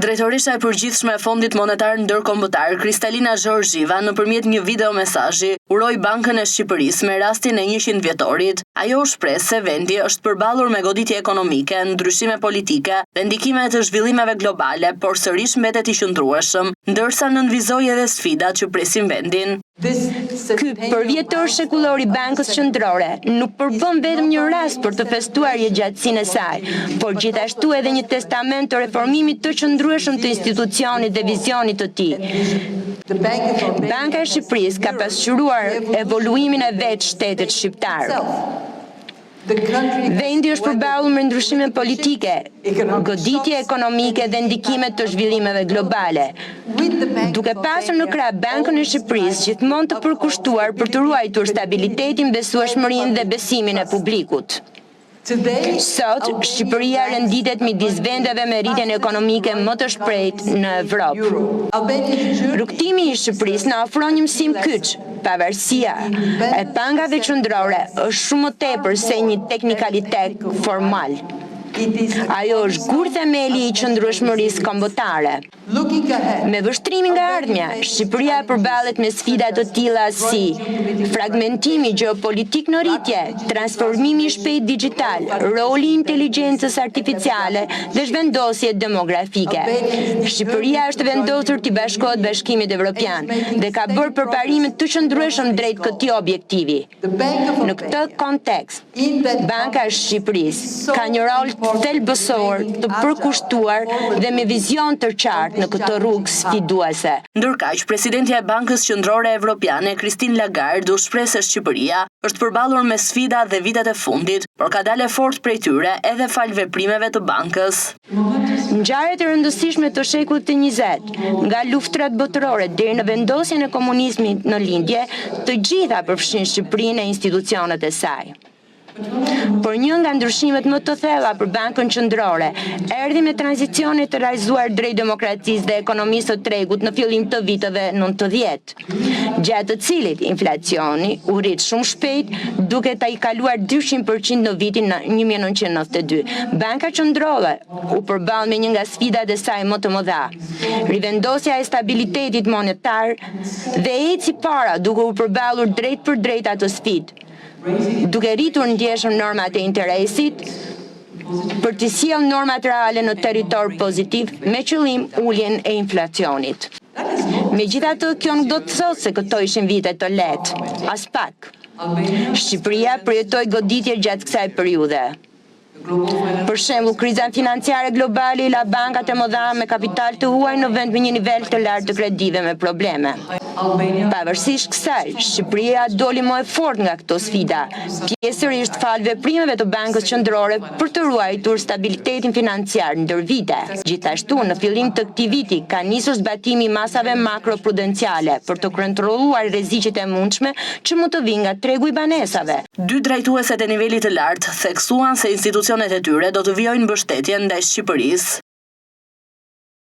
Drejtoresha e përgjithshme e Fondit Monetar Ndërkombëtar, Kristalina Georgieva, nëpërmjet një videomesazhi, uroi Bankën e Shqipërisë me rastin e 100 vjetorit. Ajo u shpreh se vendi është përballur me goditje ekonomike, ndryshime politike dhe ndikime të zhvillimeve globale, por sërish mbetet i qëndrueshëm, ndërsa nënvizoi edhe sfidat që presin vendin. Ky përvjetor shekullor i Bankës Qendrore nuk përbën vetëm një rast për të festuar jetëgjatësinë e saj, por gjithashtu edhe një testament të reformimit të qëndrueshëm të institucionit dhe vizionit të tij. Banka e Shqipërisë ka pasqyruar evoluimin e vetë shtetit shqiptar. Vendi është përballur me ndryshime politike, goditje ekonomike dhe ndikime të zhvillimeve globale. Duke pasur në krah Bankën e Shqipërisë gjithmonë të përkushtuar për të ruajtur stabilitetin, besueshmërinë dhe besimin e publikut. Sot, Shqipëria renditet midis vendeve me rritjen ekonomike më të shpejtë në Evropë. Rrugëtimi i Shqipërisë na ofron një mësim kyç. Pavarësia e bankave qendrore është shumë më tepër se një teknikalitet formal. Ajo është gur themeli i qëndrueshmërisë kombëtare. Me vështrimin nga e ardhmja, Shqipëria përballet me sfida të tilla si fragmentimi gjeopolitik në rritje, transformimi i shpejt digital, roli i inteligjencës artificiale dhe zhvendosje demografike. Shqipëria është vendosur t'i bashkohet Bashkimit Evropian dhe ka bërë përparime të qëndrueshëm drejt këtij objektivi. Në këtë kontekst, Banka e Shqipërisë ka një rol thelbësor të përkushtuar dhe me vizion të qartë në këtë rrugë sfiduese. Ndërkaq, presidentja e Bankës Qendrore Evropiane, Christine Lagarde, u shpreh se Shqipëria është përballur me sfida dhe vitet e fundit, por ka dalë fort prej tyre edhe falë veprimeve të bankës. Ngjarjet e rëndësishme të shekullit të 20, nga luftrat botërore deri në vendosjen e komunizmit në lindje, të gjitha përfshin Shqipërinë e institucionet e saj. Por një nga ndryshimet më të thella për Bankën Qendrore erdhi me tranzicionin e realizuar drejt demokracisë dhe ekonomisë së tregut në fillim të viteve 90, gjatë të cilit inflacioni u rrit shumë shpejt duke tejkaluar 200% në vitin 1992. Banka Qendrore u përball me një nga sfidat e saj më të mëdha, rivendosja e stabilitetit monetar dhe eci para duke u përballur drejt për drejt atë sfidë duke rritur ndjeshëm normat e interesit për të sjellë normat reale në territor pozitiv me qëllim uljen e inflacionit. Megjithatë, kjo nuk do të thotë se këto ishin vite të lehtë, as pak. Shqipëria përjetoi goditje gjatë kësaj periudhe. Për shembull, kriza financiare globale i la bankat e mëdha me kapital të huaj në vend me një nivel të lartë të kredive me probleme. Pavarësisht kësaj, Shqipëria doli më e fortë nga këto sfida, pjesërisht falë veprimeve të Bankës Qendrore për të ruajtur stabilitetin financiar ndër vite. Gjithashtu, në fillim të këtij viti ka nisur zbatimi i masave makroprudenciale për të kontrolluar rreziqet e mundshme që mund të vinë nga tregu i banesave. Dy drejtueset e nivelit të lartë theksuan se institucionet e tyre do të vijojnë mbështetjen ndaj Shqipërisë.